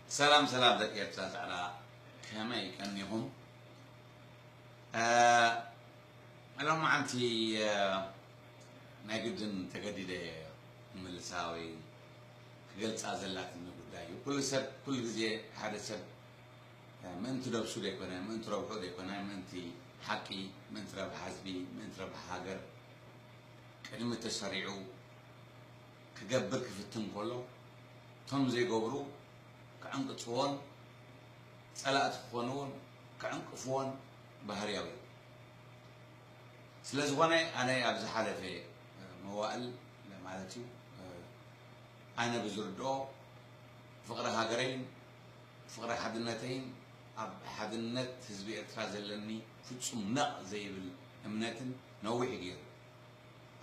ሰላም ሰላም ደቂ ኤርትራ ጻዕዳ፣ ከመይ ቀኒኹም? እ፣ ሎማዓንቲ፣ እ፣ ናይ ግድን ተገዲደ እየ ክምልሳ ወይ ክገልጻ ዘላትኒ ጉዳይ እዩ። ኩሉ ሰብ፣ ኩሉ ግዜ ሓደ ሰብ፣ እ፣ ምእንቲ ነብሱ ዘይኮነ፣ ምእንቲ ረብሑ ዘይኮነ፣ ምእንቲ ሓቂ፣ ምእንቲ ረብሓ ህዝቢ፣ ምእንቲ ረብሓ ሃገር ቅድሚ ተሰሪዑ ክገብር ክፍትን ከሎ፣ እቶም ዘይገብሩ ክዕንቅጽዎን ጸላእቲ ክኾንዎን ክዕንቅፍዎን ባህርያዊ እዩ። ስለ ዝኾነ ኣነ ኣብ ዝሓለፈ መዋእል ማለት እዩ፣ ኣነ ብዝርድኦ ፍቕሪ ሃገረይን ፍቕሪ ሓድነተይን ኣብ ሓድነት ህዝቢ ኤርትራ ዘለኒ ፍጹም ነቕ ዘይብል እምነትን ነዊሕ ገይሩ።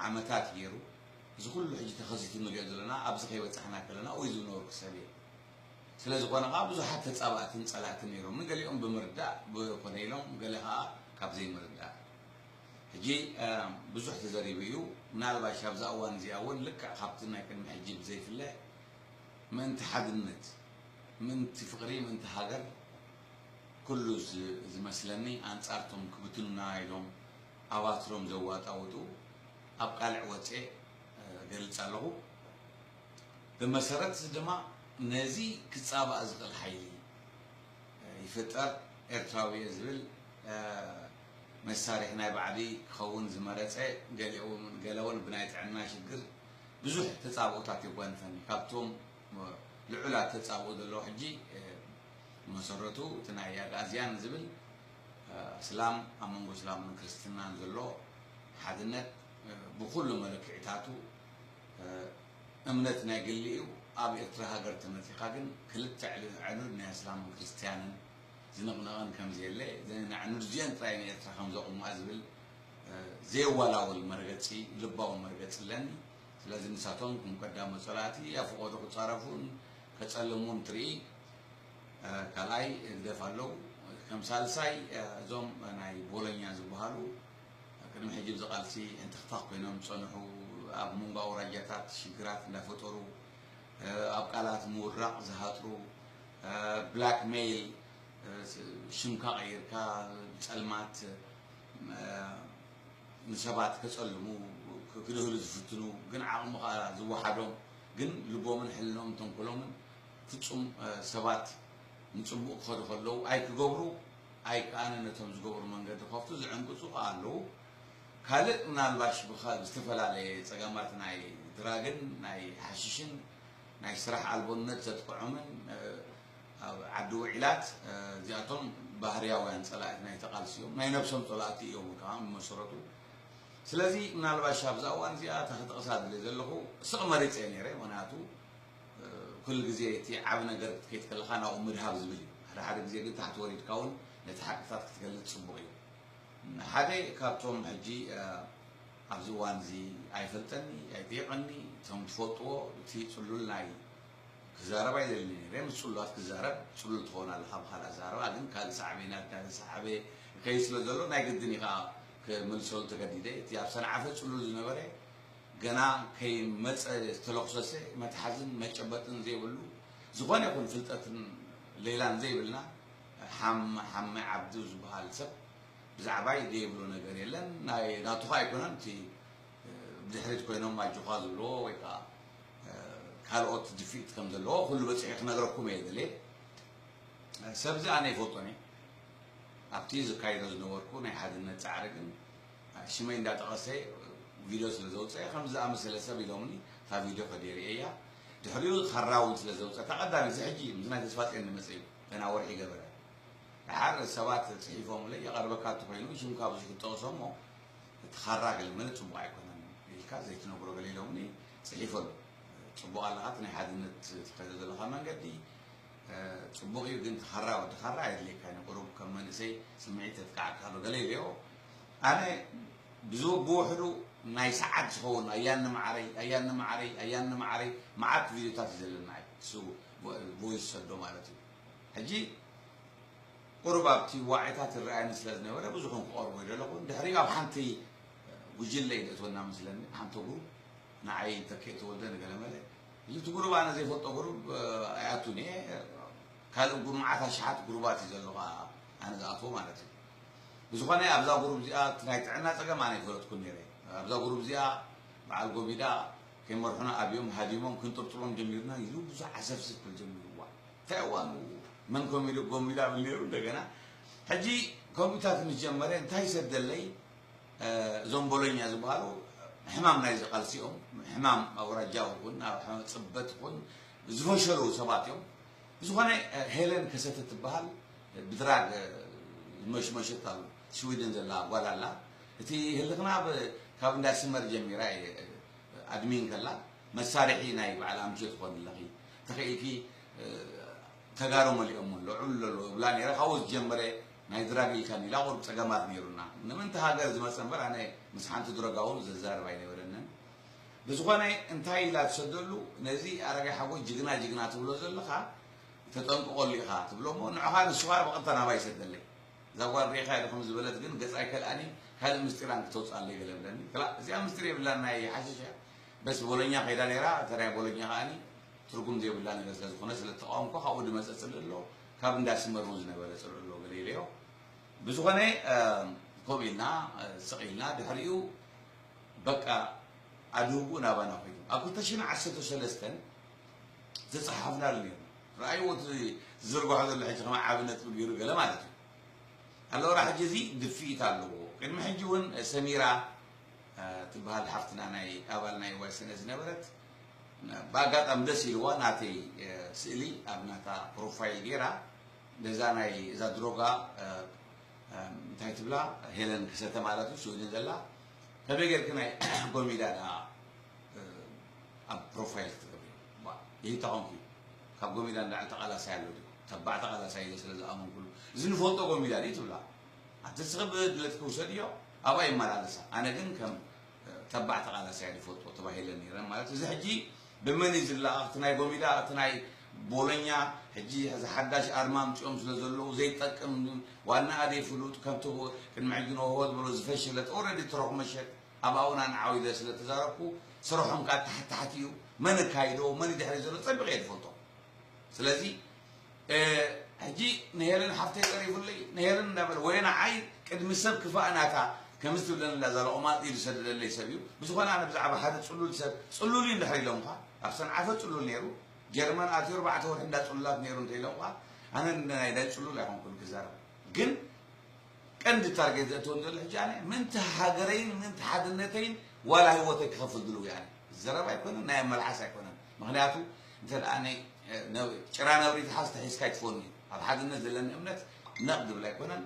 ዓመታት ገይሩ፣ እዚ ኩሉ ሕጂ ተኸሲቱ ንሪኦ ዘለና፣ ኣብዚ ከይበጻሕና ከለና፣ ወይ ዝነበርኩ ሰብ እየ። ስለ ዝኾነ ከኣ ብዙሓት ተጻባእትን ጸላእትን ነይሮም። ንገሊኦም ብምርዳእ ብኮነ ኢሎም፣ ገለ ከኣ ካብ ዘይምርዳእ። ሕጂ፣ እ፣ ብዙሕ ተዘሪቡ እዩ። ምናልባሽ ኣብዛ እዋን እዚኣ እውን ልክዕ ካብቲ ናይ ቅድሚ ሕጂ ብዘይፍለ፣ ምእንቲ ሓድነት፣ ምእንቲ ፍቕሪ፣ ምእንቲ ሃገር፣ ኩሉ ዝ-፣ ዝመስለኒ ኣንጻርቶም ክብትኑና ኢሎም ኣባትሮም ዘዋጣውጡ ኣብ ቃልዕ ወጼ፣ እ፣ እገልጽ ኣለኹ። ብመሰረት እዚ ድማ ነዚ ክጻባእ ዝኽእል ሓይሊ፣ እ፣ ይፍጠር፣ ኤርትራዊ እየ ዝብል፣ እ፣ መሳርሒ ናይ ባዕዲ ክኸውን ዝመረጸ፣ ገሊኡ-፣ ገለ እውን ብናይ ጥዕና ሽግር ብዙሕ ተጻብኦታት የጓንፈኒ። ካብቶም ልዑላት ተጻብኦ ዘለዎ ሕጂ፣ እ፣ መሰረቱ እቲ ናይ ኣግኣዝያን ዝብል፣ እ፣ እስላም፣ ኣብ መንጎ እስላምን ክርስትናን ዘሎ ሓድነት፣ እ፣ ብኹሉ መለክዒታቱ፣ እ፣ እምነት ናይ ግሊ እዩ። ኣብ ኤርትራ ሃገር ተመጺኻ ግን ክልተ ዕሉ-፣ ዕኑድ ናይ እስላምን ክርስትያንን ዝንቕንቐን ከም ዘየለ፣ ዘን ኣዕኑድ እዚአን ጥራይ ንኤርትራ ከም ዘቑምኣ ዝብል፣ እ፣ ዘየዋላውል መርገጺ፣ ልባዊ መርገጺ ኣለኒ። ስለዚ ንሳቶም ከም ቀዳሞ ጸላእቲ ኣብ ፈቐዶ ክጻረፉን ከጸልሙን ትርኢ። እ፣ ካልኣይ ህግደፍ ኣለዉ። ከም ሳልሳይ፣ እ፣ እዞም ናይ ቦሎኛ ዝበሃሉ ቅድሚ ሕጂ ኣብዚ ቃልሲ ሕንትኽታኽ ኮይኖም ዝጸንሑ፣ ኣብ መንጎ ኣውራጃታት ሽግራት እንዳፈጠሩ፣ እ፣ ኣብ ቃላት ምውራቕ ዝሃጥሩ፣ እ፣ ብላክሜይል፣ እ፣ ስ-፣ ሽምካ ቀይርካ ብጸልማት፣ እ፣ ንሰባት ከጸልሙ፣ ክ-፣ ክድህሉ ዝፍትኑ፣ ግን ዓቕሚ ከኣ ዝወሓዶም፣ ግን ልቦምን ሕልኖምን ተንኮሎምን ፍጹም፣ እ፣ ሰባት ንጽቡቕ ክኸዱ ከለዉ ኣይክገብሩ፣ ኣይከኣነ ነቶም ዝገብሩ መንገዲ ከፍቱ ዝዕንቅጹ ከኣ ኣለዉ። ካልእ ምናልባሽ ብኻ-፣ ዝተፈላለየ ጸገማት ናይ ድራግን ናይ ሓሽሽን ናይ ስራሕ ኣልቦነት ዘጥቅዖምን፣ እ፣ ኣብ ዓዲ ውዒላት፣ እ፣ እዚኣቶም ባህርያውያን ጸላእቲ ናይቲ ቃልሲ እዮም። ናይ ነብሶም ጸላእቲ እዮም ከኣ ብመሰረቱ። ስለዚ ምናልባሽ ኣብዛ እዋን እዚኣ እታ ክጠቕሳ ዝደሊ ዘለኹ ስቕ መሪጸ እየ ነይረ። ምኽንያቱ፣ እ፣ ኩሉ ግዜ እቲ ዓቢ ነገር ክትከይድ ከለኻ ናብኡ ምድሃብ ዝብል እዩ። ሓደ ሓደ ግዜ ግን ታሕቲ ወሪድካ እውን ነቲ ሓቅታት ክትገልጽ ጽቡቕ እዩ። ሓደ ካብቶም ሕጂ፣ እ፣ ኣብዚ እዋን እዚ ኣይፈልጠኒ፣ ኣይጠይቐኒ፣ እቶም ትፈልጥዎ፣ እቲ ጽሉል ናይ ክዛረብ ኣይደልን እየ። ምስ ጽሉላት ክዛረብ፣ ጽሉል ትኸውን ኣለኻ ብኻልእ ኣዛረባ፣ ግን ካልእ ሳዕቤናት ናይዚ ሳዕቤ ይኸይድ ስለ ዘሎ ናይ ግድን እዩ ከኣ ክምልሰሉ ተገዲደ። እቲ ኣብ ሰንዓፈ ጽሉል ዝነበረ ገና ከይመጸ ዝተለኩሰሰ መትሓዝን መጨበጥን ዘይብሉ፣ ዝኾነ ይኹን ፍልጠትን ሌላን ዘይብልና ሓም-፣ ሓመ ዓብዱ ዝበሃል ሰብ ብዛዕባይ ዘይብሎ ነገር የለን። ናይ ናቱ ኸኣ ኣይኮነን፣ እቲ ብድሕሪት ኮይኖም ኣጆኻ ዝብልዎ ወይ ከኣ ካልኦት ድፍኢት ከም ዘለዎ ኩሉ በጺሑ ክነግረኩም እየ ደልየ። ሰብዚ ኣነ ይፈልጦን እየ። ኣብቲ ዝካይዶ ዝነበርኩ ናይ ሓድነት ጻዕሪ ግን ሽመይ እንዳጠቐሰ ቪድዮ ስለ ዘውፅአ፣ ከምዚ ዝኣመሰለ ሰብ ኢሎምኒ፣ እታ ቪድዮ ከደርየ እያ። ድሕሪኡ ኻራ እውን ስለ ዘውፅአ፣ እታ ቀዳመይቲ፣ እዚ ሕጂ ምስ ናይ ተስፋጽዮን ዝመፀ እዩ፣ ገና ወርሒ ገበረ። ደሓር ሰባት ፅሒፎምለይ፣ የቐርበካ እንተኾይኑ ሽምካ ብዙሕ ይጠቕሶ እሞ፣ እቲ ኻራ ገለ መለ ፅቡቕ ኣይኮነን ኢልካ ዘይትነግሮ ገለ ኢሎምኒ፣ ፅሒፈሉ። ፅቡቕ ኣለኻ፣ እቲ ናይ ሓድነት ትኸይዶ ዘለኻ መንገዲ፣ እ፣ ጽቡቕ እዩ፣ ግን እቲ ኻራ፣ ወዲ ኻራ ኣየድልየካን እዩ። ቁሩብ ከም መንእሰይ ስምዒት የጥቅዓካ ኣሎ ገለ ኢለዮ። ኣነ ብዝ-፣ ብውሕዱ ናይ ሰዓት ዝኸውን ኣያኒ መዓረይ፣ ኣያኒ መዓረይ፣ ኣያኒ መዓረይ፣ መዓት ቪድዮታት እዩ ዘለና እዩ። እሱ ቮ-፣ ቮይስ ዝሰዶ ማለት እዩ። ሕጂ ቁሩብ ኣብቲ ዋዒታት ይረኣየኒ ስለ ዝነበረ ብዙሕን ክቐርቦ ይደለኹ። ድሕሪኡ ኣብ ሓንቲ ጉጅለ እዩ ዘእትወና መስለኒ፣ ሓንቲ ግሩፕ። ንዓይ ተኪኤ ተወልደ ንገለመለ። እዚ እቲ ግሩብ ኣነ ዘይፈልጦ ግሩብ፣ እ፣ ኣይኣቱን እየ። ካልእ ጉ-፣ መዓት ኣሽሓት ጉሩባት እዩ ዘሎ ኸዓ ኣነ ዝኣትዎ ማለት እዩ። ብዝኾነ ኣብዛ ጉሩብ እዚኣ እቲ ናይ ጥዕና ጸገም ኣነ ኣይፈለጥኩን ነይረ። ኣብዛ ጉሩብ እዚኣ በዓል ጎሚዳ ከይመርሑና ኣብዮም ሃዲሞም ክንጥርጥሮም ጀሚርና ኢሉ ብዙሕ ዓሰፍስፍ ክብል ጀሚሩ። እዋ፣ እንታይ እዋኑ መን ኮሚዶ ጎሚዳ ብል ነይሩ። እንደገና ሕጂ ከምኡታት ምስ ጀመረ እንታይ ይሰደለይ? እ፣ እዞም ቦሎኛ ዝበሃሉ ሕማም ናይዚ ቃልሲ እዮም። ሕማም ኣውራጃዊ ይኹን ኣብ ሕማም ጽበት ይኹን ዝፈሸሉ ሰባት እዮም። ብዝኾነ፣ እ፣ ሄለን ከሰተ ትበሃል ብድራግ፣ እ፣ ዝመሽመሸት ኣብ ስዊድን ዘላ ጓል ኣላ። እቲ ህልኽና ብ-፣ ካብ እንዳ ስመር ጀሚራ እየ፣ እ፣ ኣድሚን ከላ መሳርሒ ናይ በዓል ኣምቸ ትኾን ኣለኺ። ተኽኢልኪ፣ እ፣ ተጋሩ መሊኦሞ ኣለዉ፣ ዕብሉ ኣለዉ እብላ ነይረ። ካብኡ ዝጀመረ ናይ ድራግ ኢልካኒ ኢላ ቁሩብ ጸገማት ነይሩና። ንምንቲ ሃገር ዝመጸ እምበር ኣነ ምስ ሓንቲ ድረጋዊ ዘዛርብ ኣይነበረንን። ብዝኾነ እንታይ ኢላ ትሰደሉ ነዚ ኣረጋይ ሓጎስ ጅግና ጅግና ትብሎ ዘለኻ ተጠንቅቐሉ ኢኻ ትብሎ እሞ ንዕኻ ንስኻ ብቐጥታ ናባይ ይሰደለይ። እዛ ጓል ርኢኻያ ዶ ከም ዝበለት ግን ገጻ ኣይከልኣኒ ካልእ ምስጢራን ክተውፅኣለይ ገለ ብለኒ። ክላእ እዚኣ ምስጢር የብላን ናይ ሓሽሽ እያ። በስ ቦሎኛ ከይዳ ነይራ እታ ናይ ቦሎኛ ከኣኒ ትርጉም ዘይብላ ነገር ስለ ዝኾነ ስለ ተቃወምኮ ካብኡ ድመፀ ፅልእ ኣሎ ካብ እንዳ ስመር እውን ዝነበረ ፅልእ ኣሎ ገለ ኢለዮ። ብዝኾነ ከምኡ ኢልና ስቕ ኢልና ድሕሪኡ በቃ ኣድህቡ ናባና ኮይኑ ኣብ ክልተ ሽሕን ዓሰርተ ሰለስተን ዝፀሓፍናሉ ነይሩ። ረኣይዎ እቲ ዝዝርግሖ ዘሎ ሕጂ ከም ዓቢ ነጥቢ ገይሩ ገለ ማለት እዩ። ኣለወራ ሕጂ እዚ ድፍኢት ኣለዎ። ቅድሚ ሕጂ እውን ሰሚራ ትበሃል ሓፍትና ናይ ኣባል ናይ ዋይ ሰነ ዝነበረት ብኣጋጣሚ ደስ ኢልዋ ናተይ ስእሊ ኣብ ናታ ፕሮፋይል ገይራ ነዛ ናይ እዛ ድሮጋ እንታይ ትብላ ሄለን ክሰተ ማለት እዩ ስዊድን ዘላ ከመይ ጌርክ ናይ ጎሚዳ ደኣ ኣብ ፕሮፋይል ክትገብሪ ይህታ ኮንኪ ካብ ጎሚዳ እንዳዕ ተቃላሳይ ኣሎ ድዩ ተባዕ ተቃላሳይ ኢለ ስለ ዝኣመንኩሉ እዚ ንፈልጦ ጎሚዳ ድዩ ትብላ ኣንተ ስኸ ብድለትኪ ውሰድዮ ኣብኣ ይመላለሳ ኣነ ግን ከም ተባዕ ተቃላሳይ ዝፈልጦ ተባሂለ ነይረ ማለት እዚ ሕጂ ብመን እዩ ዝለኣኽ እቲ ናይ ጎሚዳ እቲ ናይ ቦሎኛ ሕጂ እዚ ሓዳሽ ኣርማ ኣምፂኦም ስለ ዘለዉ ዘይጠቅም ዋና ኣደይ ፍሉጥ ከምቲ ቅድሚ ሕጂ ንወህቦ ዝበሎ ዝፈሸለት ኦረዲ ትረኹ መሸት ኣብ ኣውና ንዓው ኢለ ስለ ተዛረብኩ ስርሖም ከዓ ታሕት ታሕት እዩ መን ኣካይዶ መን ድሕሪ ዘሎ ፀቢቐ እየ ዝፈልጦ ስለዚ ሕጂ ንሄለን ሓፍተይ ቀሪቡለይ ንሄለን እንዳበለ ወይ ንዓይ ቅድሚ ሰብ ክፋእ ናታ ከምዚ ትብለኒ እላ እዛ ለቑማጥ ኢሉ ዝሰደደለይ ሰብ እዩ ብዝኾነ ኣነ ብዛዕባ ሓደ ፅሉል ሰብ ፅሉል እዩ እንድሕር ኢሎምካ ኣብ ሰንዓፈ ፅሉል ነይሩ ጀርመን ኣትዩ ኣርባዕተ ወርሒ እንዳ ፅሉላት ነይሩ እንተ ኢሎምካ ኣነ ናይ ናይ ፅሉል ኣይኮንኩን ክዛረብ ግን ቀንዲ ታርጌት ዘእትወን ዘሎ ሕጂ ኣነ ምንቲ ሃገረይን ምንቲ ሓድነተይን ዋላ ህይወተይ ክኸፍል ድልው እየ ኣነ ዘረባ ኣይኮነን ናይ ኣመልሓስ ኣይኮነን ምክንያቱ እንተ ደኣ ነ- ነ- ጭራ ነብሪ ትሓዝ ተሒዝካ ኣይትፈኑ እዩ ኣብ ሓድነት ዘለኒ እምነት ነቕ ዝብል ኣይኮነን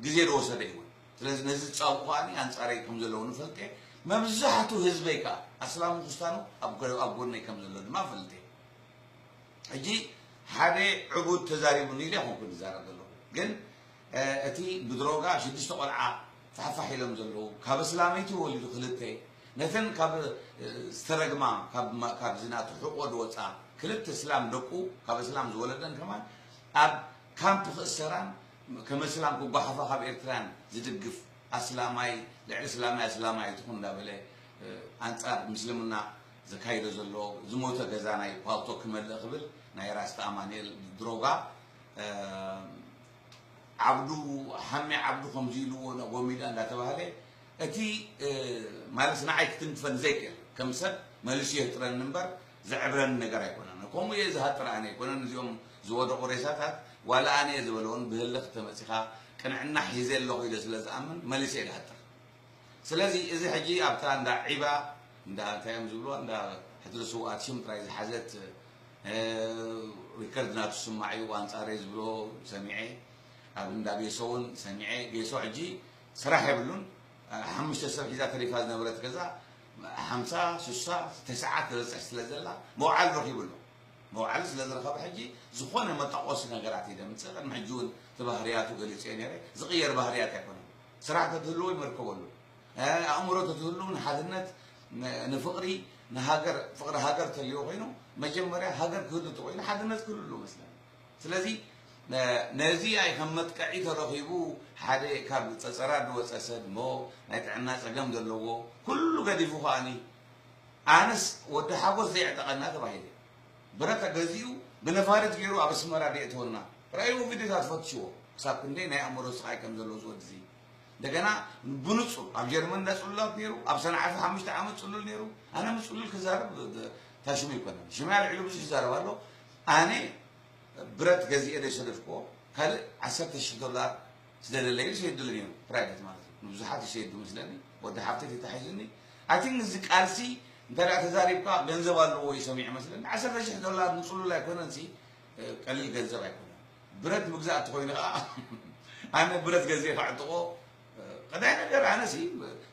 ግዜ ዝወሰደ እዩ እውን ስለዚ ነዚ ዝፃብቑ ከኣ ኣንፃረይ ከም ዘለዉ ንፈልጥ እየ መብዛሕቱ ህዝበይ ከኣ ኣስላሙ ክስታኑ ኣብ ጎ- ኣብ ጎነይ ከም ዘሎ ድማ ፈልጥ እየ ሕጂ ሓደ ዕቡድ ተዛሪቡኒ ኢለ ይኾንኩ ዝዛረብ ዘለኹ ግን እቲ ብድሮጋ ሽዱሽተ ቆልዓ ፋሕፋሕ ኢሎም ዘለዉ ካብ እስላመይቲ ወሊዱ ክልተ ነተን ካብ ዝተረግማ ካብ ዝናቱ ሕቆ ዝወፃ ክልተ እስላም ደቁ ካብ እስላም ዝወለደን ከማን ኣብ ካምፕ ክእሰራን ከም እስላም ክጓሓፋ ካብ ኤርትራን ዝድግፍ ኣስላማይ ልዕሊ እስላማይ ኣስላማይ ትኹን እንዳበለ ኣንፃር ምስልምና ዘካይዶ ዘሎ ዝሞተ ገዛ ናይ ፓልቶ ክመልእ ክብል ናይ ራስታ ኣማኑኤል ድሮጋ ዓብዱ ሓሜ ዓብዱ ከምዚ ኢልዎ ጎሚዳ እንዳተባህለ እቲ ማለት ንዓይ ክትንክፈን ዘይክእል ከም ሰብ መሊሱ የህጥረኒ እምበር ዘዕብረኒ ነገር ኣይኮነን። ከምኡ እየ ዝሃጥር ኣነ ኣይኮነን። እዚኦም ዝወደቑ ሬሳታት ዋላ ኣነ እየ ዝበለውን ብህልኽ ተመፂኻ ቅንዕና ሒዘ ኣለኹ ኢለ ስለ ዝኣምን መሊሰ እየ ዝሃጥር። ስለዚ እዚ ሕጂ ኣብታ እንዳ ዒባ እንዳ እንታይ እዮም ዝብልዋ እንዳ ሕድሪ ስውኣት ሽም ጥራይ ዝሓዘት ሪከርድ ናቱ ስማዕ እዩ ኣንፃረይ ዝብሎ ሰሚዐ ኣብ እንዳ ጌሶ እውን ሰሚዐ ጌሶ ሕጂ ስራሕ የብሉን ሓሙሽተ ሰብ ሒዛ ተሪፋ ዝነበረት ገዛ ሓምሳ ስሳ ተስዓ ትበፅሕ ስለ ዘላ መውዓል ረኪቡ ኣሎ መውዓል ስለ ዝረኸበ ሕጂ ዝኾነ መጣቆሲ ነገራት እዩ ደምፅእ ቅድሚ ሕጂ እውን እቲ ባህርያቱ ገሊፀ ነይረ ዝቕየር ባህርያት ኣይኮነን ስራሕ ተትህልዎ ይመርከበሉ ኣእምሮ ተትህሉ ንሓድነት ንፍቕሪ ንሃገር ፍቕሪ ሃገር ተልዮ ኮይኑ መጀመርያ ሃገር ክህሉ ተኮይኑ ሓድነት ክህሉ ኣለዎ መስለኒ ስለዚ ነዚ ኣይ ከም መጥቀዒ ተረኺቡ ሓደ ካብ ፀፀራ ዝወፀ ሰብ እሞ ናይ ጥዕና ፀገም ዘለዎ ኩሉ ገዲፉ ከኣኒ ኣነስ ወዲ ሓጎስ ዘየዕጠቐና ተባሂለ ብረት ተገዚኡ ብነፋሪት ገይሩ ኣብ ኣስመራ ደየእተወልና። ርኣይዎ ቪድዮታት ፈትሽዎ። ክሳብ ክንደይ ናይ ኣእምሮ ስቓይ ከም ዘለዎ ዝወዲ እዚ። እንደገና ብንጹር ኣብ ጀርመን እንዳ ጽሉላት ነይሩ፣ ኣብ ሰንዓፈ ሓሙሽተ ዓመት ጽሉል ነይሩ። ኣነ ምስ ጽሉል ክዛረብ ብ-፣ ብ-፣ ታሽሙ ይኮነን። ሽማይ ኣልዒሉ ብዙሕ ይዛረብ ኣሎ። ኣነ ብረት ገዚኤ ዘይሰደድክዎ ካልእ ዓሰርተ ሽሕ ዶላር ስደደለይ ኢሉ ሰይዱሉ ነይሩ። ፕራይቬት ማለት እዩ። ንብዙሓት ይሰይዱ መስለኒ። ወዲ ሓፍተይ ተታሒዙኒ። ኣይ ቲንክ እዚ ቃልሲ እንተ ደኣ ተዛሪብካ ገንዘብ ኣለዎ እዩ ሰሚዑ መስለኒ። ዓሰርተ ሽሕ ዶላር ንጽሉል ኣይኮነን ሲ፣ እ፣ ቀሊል ገንዘብ ኣይኮነን። ብረት ምግዛእ እንተኾይኑ ኸዓ ኣነ ብረት ገዚኤ ከዕጥቖ፣ እ፣ ቀዳይ ነገር ኣነ ሲ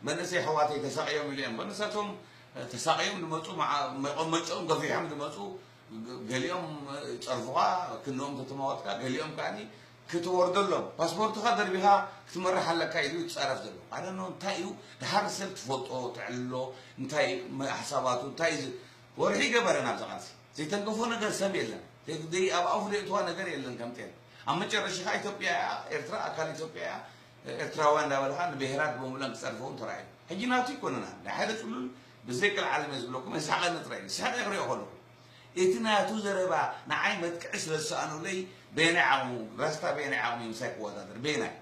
መንእሰይ ኣሕዋተይ ተሳቕዮም ኢሉ እዮም። እምበር ንሳቶም፣ እ፣ ተሳቕዮም ዝመጹ መዓ-፣ መቐመጫኦም ገፊሖም ዝመጹ ግ-፣ ገሊኦም ጸርፉኻ ክንኦም ተተማወትካ፣ ገሊኦም ከኣኒ ክትወርደሎም፣ ፓስፖርትኻ ደርቢኻ ክትመርሕ ኣለካ ኢሉ ይጻረፍ ዘሎ። ኣነ ኖ እንታይ እዩ ድሓር ሰብ ትፈልጦ፣ ተዕልሎ፣ እንታይ መ-፣ ሓሳባቱ፣ እንታይ ዝ-፣ ወርሒ ገበረ ናብዚ ቃልሲ። ዘይተንከፎ ነገር ሰብ የለን። ዘይ-፣ ዘይ-፣ ኣብ ኣፉ ዘየእትዋ ነገር የለን ከም ጤል። ኣብ መጨረሻ ኢትዮጵያ እያ፣ ኤርትራ ኣካል ኢትዮጵያ እያ፣ ኤርትራውያን እንዳበልኻ ንብሄራት ብምሉኣን ክጸርፈውን ተራእዩ። ሕጂ ናቱ ይኮነና። ናይ ሓደ ጽሉል ብዘይ ቀልዓለም እየ ዝብለኩም፣ የስሕቐኒ ጥራይ እዩ። ዝስሕቕ እየ ክሪኦ ከለኹ። እቲ ናቱ ዘረባ ንዓይ መጥቅዒ ስለ ዝሰኣኑለይ፣ በየናይ ዓቕሙ፣ ራስታ በየናይ ዓቕሙ እዩ ምሳይ ክወዳደር? በየናይ?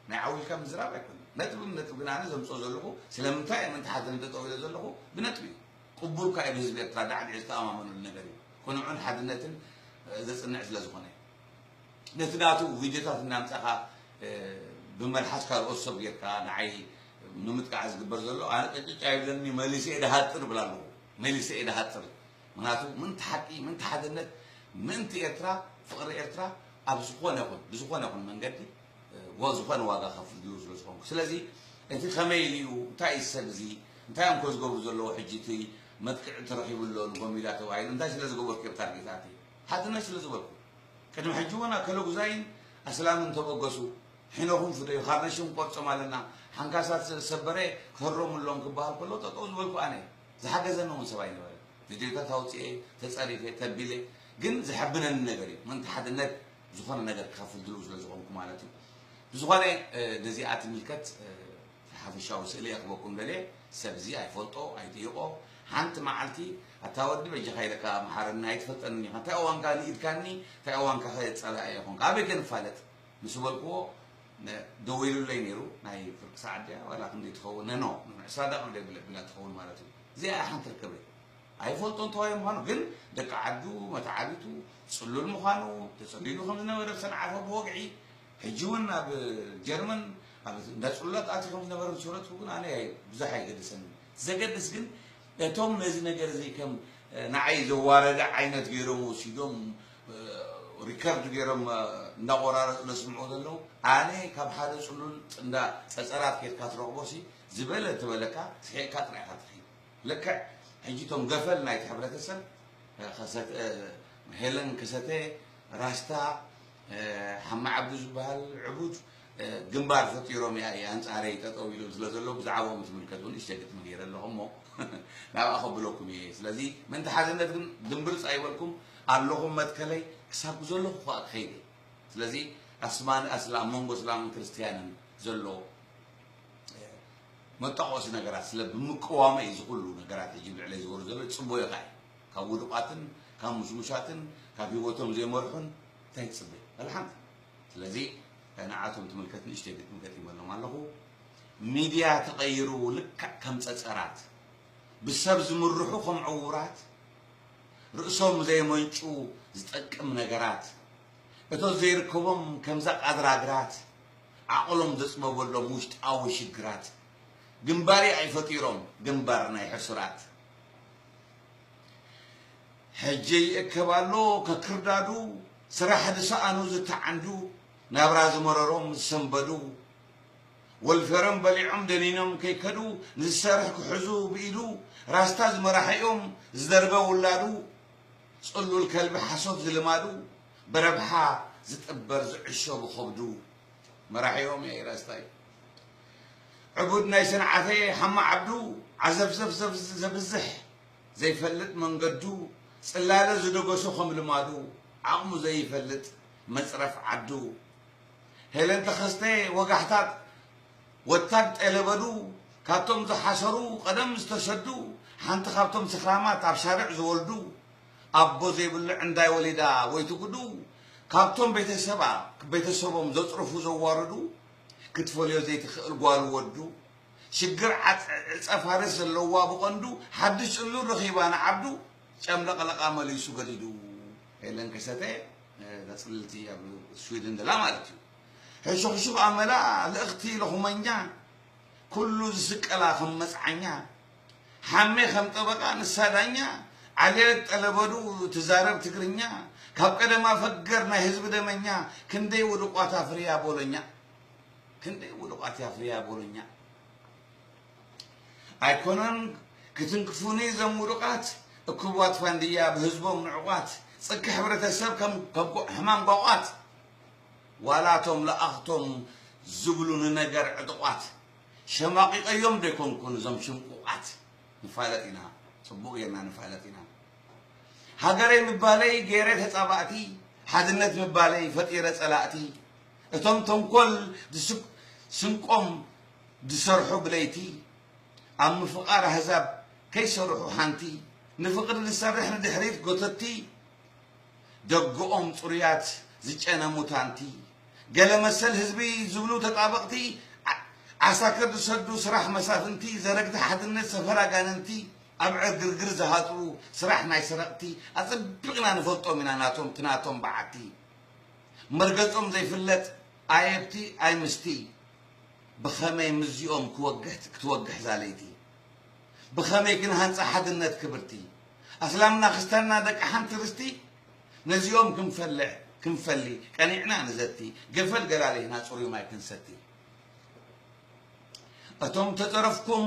ናይ ዓው ኢልካ ምዝራብ ኣይኮነን። ነጥቢ ብነጥቢ ግን ኣነ ዘምጽኦ ዘለኹ፣ ስለምንታይ እየ ምእንቲ ሓድነት ጠጠው ኢለ ዘለኹ? ብነጥቢ እዩ። ቅቡል ከኣ እዩ ብህዝቢ ኤርትራ ዳዕዲዕ ዝተኣማመነሉ ነገር እዩ። ቅኑዕን ሓድነትን፣ እ፣ ዘጽንዕ ስለ ዝኾነ እዩ። ነቲ ናቱ ቪድዮታት እናምጻኻ፣ እ፣ ብመልሓስ ካልኦት ሰብ ጌርካ ንዓይ ንምጥቃዕ ዝግበር ዘሎ፣ ኣነ ቅጭጭ ኣይብለኒ፣ መሊሰ እየ ድሃጥር እብል ኣለኹ። መሊሰ እየ ድሃጥር። ምኽንያቱ ምእንቲ ሓቂ፣ ምእንቲ ሓድነት፣ ምእንቲ ኤርትራ፣ ፍቕሪ ኤርትራ ኣብ ዝኾነ ይኹን፣ ብዝኾነ ይኹን መንገዲ፣ እ፣ ወ-፣ ዝኾነ ዋጋ ከፍል ድልው ስለ ዝኾንኩ። ስለዚ እቲ ከመይ ኢሉ እዩ፣ እንታይ እዩ ሰብ እዚ፣ እንታይ እዮም ከ ዝገብሩ ዘለዉ ሕጂ፣ እቲ መጥቅዒ ተረኺቡ ኣሎ ንጎሚዳ ተባሂሉ፣ እንታይ ስለ ዝገበርኩ እዮም ታርጌት ኣትየ? ሓድነት ስለ ዝበልኩ። ቅድሚ ሕጂ እውን ኣከለጉዛይን ኣስላምን ተበገሱ፣ ሒኖኹም ፍደዩ፣ ካርነሽም ቆርጾም ኣለና፣ ሓንካሳት ዝሰበረ ክህረሙሎም ክበሃል ከሎ ጠጠው ዝበልኩ ኣነ እየ። ዝሓገዘኒ እውን ሰብ ኣይነበረን። ቪድዮታት ኣውፅኤ፣ ተፀሪፈ፣ ተቢለ፣ ግን ዘሐብነኒ ነገር እዩ። ምእንቲ ሓድነት ዝኾነ ነገር ክኸፍል ድልው ስለ ዝኾንኩ ማለት እዩ። ብዝኾነ፣ እ፣ ነዚኣ ትምልከት፣ እ፣ ሓፈሻዊ ስእሊ እየ ክበኩም ደልየ። ሰብ እዚ ኣይፈልጦ፣ ኣይጥይቆ። ሓንቲ መዓልቲ፣ ኣታ ወዲ በጃኻ ኢለካ መሓረኒ፣ ኣይትፈልጠንን ኢኻ። እንታይ እዋንካ ንኢድካኒ፣ እንታይ እዋንካ ከ ጸላኢ ይኾንካ? ኣበይ ከ ንፋለጥ? ምስ በልክዎ፣ ነ-፣ ደዊሉለይ ነይሩ፣ ናይ ፍርቂ ሰዓት ድያ ዋላ ክንደይ ትኸውን? ነኖ፣ ዕስራ ደቂቕ ደብለ-፣ ብላ ትኸውን ማለት እዩ። እዚኣ ሓንቲ ርከበ። ኣይፈልጦ እንተዋይ ምዃኑ፣ ግን ደቂ ዓዱ፣ መተዓቢቱ፣ ጽሉል ምዃኑ፣ ተጸሊሉ ከም ዝነበረ ብሰንዓፈ ብወግዒ፣ ሕጂ እውን ኣብ ጀርመን፣ ኣብ እንዳ ጽሉላት ኣትዩ ከም ዝነበረ ዝሰረትኩ ግን ኣነ ኣይ-፣ ብዙሕ ኣይገድሰንን። ዘገድስ ግን እቶም ነዚ ነገር እዚ ከም፣ እ፣ ንዓይ ዘዋረደ ዓይነት ገይሮም ወሲዶም፣ እ፣ ሪከርድ ገይሮም፣ እ፣ እንዳቆራረጹ ዘስምዑ ዘለዉ፣ ኣነ ካብ ሓደ ጽሉል እንዳ ጸጸራት ኬድካ ትረኽቦ ሲ ዝበለ ትበለካ፣ ስሒቕካ ጥራይ ኢኻ ትኸይድ። ልክዕ ሕጂ እቶም ገፈል ናይቲ ሕብረተሰብ፣ እ፣ ከሰተ-፣ እ፣ ሄለን ከሰተ፣ ራስታ፣ እ፣ ሓማ ዓብዱ ዝበሃል ዕቡድ፣ እ፣ ግንባር ፈጢሮም እያ፣ እያ ኣንጻረይ ጠጠው ኢሎም ስለ ዘለዉ ብዛዕባኦም ትምልከት እውን ንእሽተይ ግጥሚ ገይረ ኣለኹ እሞ ናብኣ ከብለኩም እየ። ስለዚ ምእንቲ ሓድነት ግን ድምብርጽ ኣይበልኩም ኣለኹም መትከለይ ክሳብ ዘለኹ ከኣ ክኸይድ እየ። ስለዚ ኣስማን ኣስላ-፣ ኣብ መንጎ እስላምን ክርስትያንን ዘሎ መጣቆሲ ነገራት ስለ ብምቅዋመ እዩ እዚ ኩሉ ነገራት ሕጂ ልዕለይ ዝወርድ ዘሎ። ጽቡቕ እዩ ከኣ ካብ ውዱቓትን ካብ ሙሽሙሻትን ካብ ህይወቶም ዘይመርሑን እንታይ ትጽበ? ዋላ ሓንቲ። ስለዚ ንዓቶም ትምልከት ንእሽተይ ግጥሚ ገጢመሎም ኣለኹ። ሚድያ ተቐይሩ ልክዕ ከም ጸጸራት፣ ብሰብ ዝምርሑ ከም ዕዉራት፣ ርእሶም ዘየመንጩ ዝጠቅም ነገራት፣ እቶ ዘይርከቦም ከምዛ ቃድራግራት፣ ዓቕሎም ዘጽበበሎም ውሽጣዊ ሽግራት፣ ግንባሪ ኣይፈጢሮም ግንባር ናይ ሕሱራት። ሕጂ ይእከብ ኣሎ ከክርዳዱ፣ ስራሕ ዝሰኣኑ ዝተዓንዱ፣ ናብራ ዝመረሮም ዝሰንበዱ፣ ወልፌሮም በሊዖም ደኒኖም ከይከዱ፣ ንዝሰርሕ ክሕዙ ብኢዱ፣ ራስታ ዝመራሕኦም ዝደርበ ውላዱ፣ ጽሉል ከልቢ ሓሶት ዝልማዱ፣ ብረብሓ ዝጥበር ዝዕሾ ብኸብዱ፣ መራሒኦም እየ ራስታይ። ዕቡድ ናይ ሰንዓፈ ሓማ ዓብዱ፣ ዓዘፍዘፍ ዘብ-፣ ዘብዝሕ ዘይፈልጥ መንገዱ፣ ጽላለ ዝደገሶ ከም ልማዱ፣ ዓቕሙ ዘይፈልጥ መጽረፍ ዓዱ፣ ሄለን ተኸስተ ወጋሕታ ወታግ ጠለበዱ፣ ካብቶም ዝሓሰሩ ቀደም ዝተሰዱ፣ ሓንቲ ካብቶም ሰኽራማት ኣብ ሻርዕ ዝወልዱ፣ ኣቦ ዘይብሉ ዕንዳይ ወሊዳ ወይ ትጉዱ፣ ካብቶም ቤተሰባ ቤተሰቦም ዘጽርፉ ዘዋርዱ፣ ክትፈልዮ ዘይትኽእል ጓል ወዱ፣ ሽግር ዓጽ- ዕጸ ፋርስ ዘለዋ ብቐንዱ፣ ሓድሽ ጽሉል ረኺባ ንዓብዱ፣ ጨምለቕለቓ መሊሱ ገዲዱ። ሄለን ከሰተ፣ እ፣ እዛ ጽልልቲ ኣብ ስዊድን ዘላ ማለት እዩ። ሕሹኽሹኽ ኣመላ ልእኽቲ ለኹመኛ፣ ኩሉ ዝስቀላ ከም መጽዓኛ፣ ሓሜ ከም ጠበቃ ንሳ ዳኛ፣ ዓሌት ጠለበዱ ትዛረብ ትግርኛ፣ ካብ ቀደማ ፈገር ናይ ህዝቢ ደመኛ፣ ክንደይ ውዱቋት ኣፍርያ ቦሎኛ፣ ክንደይ ውዱቋት ኣፍርያ ቦሎኛ። ኣይኮነን ክትንክፉኒ እዞም ውዱቓት፣ እኩባት ፋንድያ ብህዝቦም ንዑቓት፣ ጽኪ ሕብረተሰብ ከም ከም ጎ- ሕማም ጓቋት፣ ዋላ እቶም ለኣኽቶም ዝብሉ ንነገር ዕጡቓት፣ ሸማቒቐዮም ዶ ኣይኮንኩን እዞም ሽምቁቓት? ንፋለጥ ኢና፣ ጽቡቕ ጌርና ንፋለጥ ኢና። ሃገረይ ምባለይ ገይረ ተጻባእቲ፣ ሓድነት ምባለይ ፈጢረ ጸላእቲ። እቶም ተንኮል ድስክ- ስንቆም ድሰርሑ ብለይቲ፣ ኣብ ምፍቓር ኣህዛብ ከይሰርሑ ሓንቲ፣ ንፍቕሪ ዝሰርሕ ንድሕሪት ጎተቲ፣ ደገኦም ጽሩያት ዝጨነ ሙታንቲ፣ ገለ መሰል ህዝቢ ዝብሉ ተጣበቕቲ፣ ዓ- ዓሳክር ዝሰዱ ስራሕ መሳፍንቲ፣ ዘረግቲ ሓድነት ሰፈር ኣጋንንቲ፣ ኣብ ዕርግርግር ዝሃጥሩ ስራሕ ናይ ሰረቕቲ፣ ኣጸቢቕና ንፈልጦም ኢና ናቶም ትናቶም በዓቲ። መርገጾም ዘይፍለጥ ኣየብቲ ኣይምስቲ፣ ብኸመይ ምስዚኦም ክወግሕ ክትወግሕ ዛለይቲ? ብኸመይ ክንሃንጻ ሓድነት ክብርቲ? ኣስላምና ክስታንና ደቂ ሓንቲ ርስቲ፣ ነዚኦም ክንፈልዕ ክንፈሊ ቀኒዕና ንዘቲ፣ ገፈል ገላሊህና ጽሩይ ማይ ክንሰቲ። እቶም ተጸረፍኩም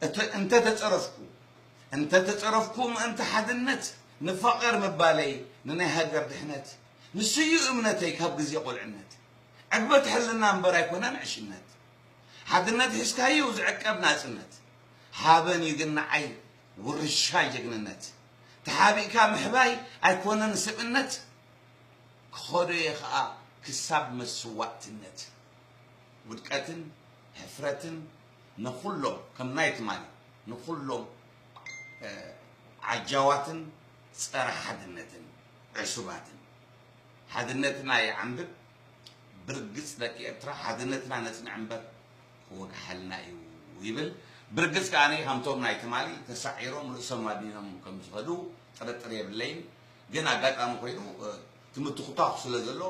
እተ- እንተ ተጸረፍኩ እንተ ተጸረፍኩ ምእንቲ ሓድነት፣ ንፋቐር ምባለይ ንናይ ሃገር ድሕነት፣ ንሱ እዩ እምነተይ ካብ ግዜ ቁልዕነት። ዕግበት ሕልና እምበር ኣይኮነን ዕሽነት። ሓድነት ሒዝካዩ ዝዕቀብ ናጽነት፣ ሓበን እዩ ግን ንዓይ ውርሻ ጀግንነት። ተሓቢእካ ምሕባይ ኣይኮነን ስብእነት፣ ክኸዶ እየ ኸኣ ክሳብ መስዋእትነት። ውድቀትን ሕፍረትን ንኹሎም፣ ከም ናይ ትማሊ፣ ንኹሎም፣ እ፣ ዓጃዋትን ጸረ ሓድነትን ዕሱባትን። ሓድነትና ይዓንብብ፣ ብርግጽ ደቂ ኤርትራ ሓድነትና ነጽንዕ እምበር ክወግሓልና እዩ ይብል። ብርግጽ ከኣ ከምቶም ናይ ትማሊ ተሳዒሮም ርእሶም ኣድኒኖም ከም ዝኸዱ ጥርጥር የብለይን። ግን ኣጋጣሚ ኮይኑ፣ እ፣ ትምህርቲ ኩታኹ ስለ ዘሎ፣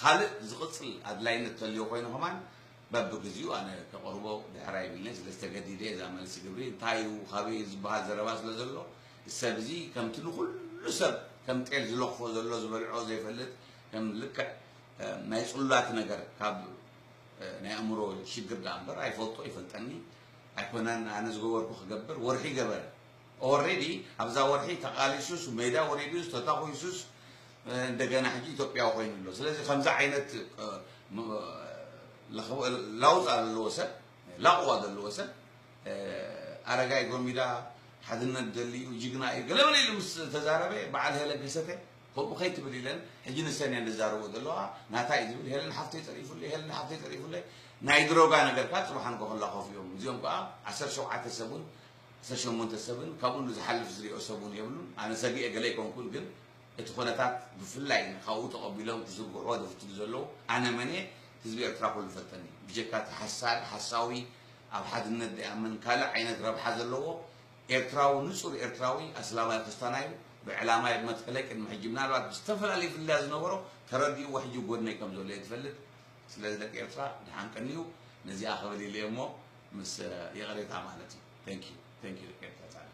ካልእ ዝቕጽል ኣድላይነት ተልዮ ኮይኑ ከማን በብግዜኡ ኣነ ከቕርቦ ድሕር ኣይብልኒ። ስለ ዝተገዲደ እዛ መልሲ ግብሪ እንታይ እዩ፣ ካበይ እዩ ዝበሃል ዘረባ ስለ ዘሎ፣ ሰብ እዚ ከምቲ ንኹሉ ሰብ ከም ጤል ዝለኽፎ ዘሎ ዝበልዖ ዘይፈልጥ፣ ከም ልክዕ፣ እ፣ ናይ ጽሉላት ነገር ካብ፣ እ፣ ናይ ኣእምሮ ሽግር ደኣ እምበር ኣይፈልጦ ይፈልጠኒ ኣይኮነን። ኣነ ዝገበርኩ ክገብር ወርሒ ገበረ። ኦሬዲ ኣብዛ ወርሒ ተቓሊሱስ ሜዳ ወሪዱስ ተታኹሱስ፣ እ፣ እንደገና ሕጂ ኢትዮጵያዊ ኮይኑ ኣሎ። ስለዚ ከምዚ ዓይነት፣ እ፣ ም- ለኸ- ለውጥ ዘለዎ ሰብ፣ ላቕዋ ዘለዎ ሰብ፣ እ፣ ኣረጋይ ጎሚዳ ሓድነት ደልዩ ጅግና እዩ ገለመለ ኢሉ ምስ ተዛረበ፣ በዓል ሄለን ከሰተ ከምኡ ከይትብል ኢለን ሕጂ ንሰን እየን ዝዛረቦ ዘለዋ። ናታ እዩ ዝብል፣ ሄለን ሓፍተይ ጸሪፉለይ፣ ሄለን ሓፍተይ ጸሪፉለይ። ናይ ድሮጋ ነገር ከኣ ጽባሕ ንግሆ ክላኸፉ እዮም። እዚኦም ከኣ ዓሰርተ ሸውዓተ ሰብ እውን ዓሰርተ ሸሞንተ ሰብን ካብኡ ንዝሓልፍ ዝሪኦ ሰብ እውን የብሉን። ኣነ ሰጊኤ ገለ ኣይኮንኩን፣ ግን እቲ ኩነታት ብፍላይ ካብኡ ተቐቢሎም ክዝርግሕዎ ዝፍትኑ ዘለዉ፣ ኣነ መን እየ? ህዝቢ ኤርትራ ኩሉ ይፈልጠኒ። ብጀካ እቲ ሓሳድ፣ ሓሳዊ፣ ኣብ ሓድነት ዘይኣምን፣ ካልእ ዓይነት ረብሓ ዘለዎ ኤርትራዊ፣ ንጹር ኤርትራዊ፣ ኣስላማይ ክስታናይ፣ ብዕላማይ ብመትከለይ ቅድሚ ሕጂ ምናልባት ብዝተፈላለየ ፍልልያት ዝነበሮ ተረዲእዎ ሕጂ ጎድነይ ከም ዘሎ እየ ዝፈልጥ። ስለዚ ደቂ ኤርትራ ደሓን ቀንዩ፣ ነዚኣ ክብል ኢለ እየ እሞ ምስ ይቕሬታ ማለት እዩ። Thank you. Thank you ደቂ ኤርትራ ጻዕዳ።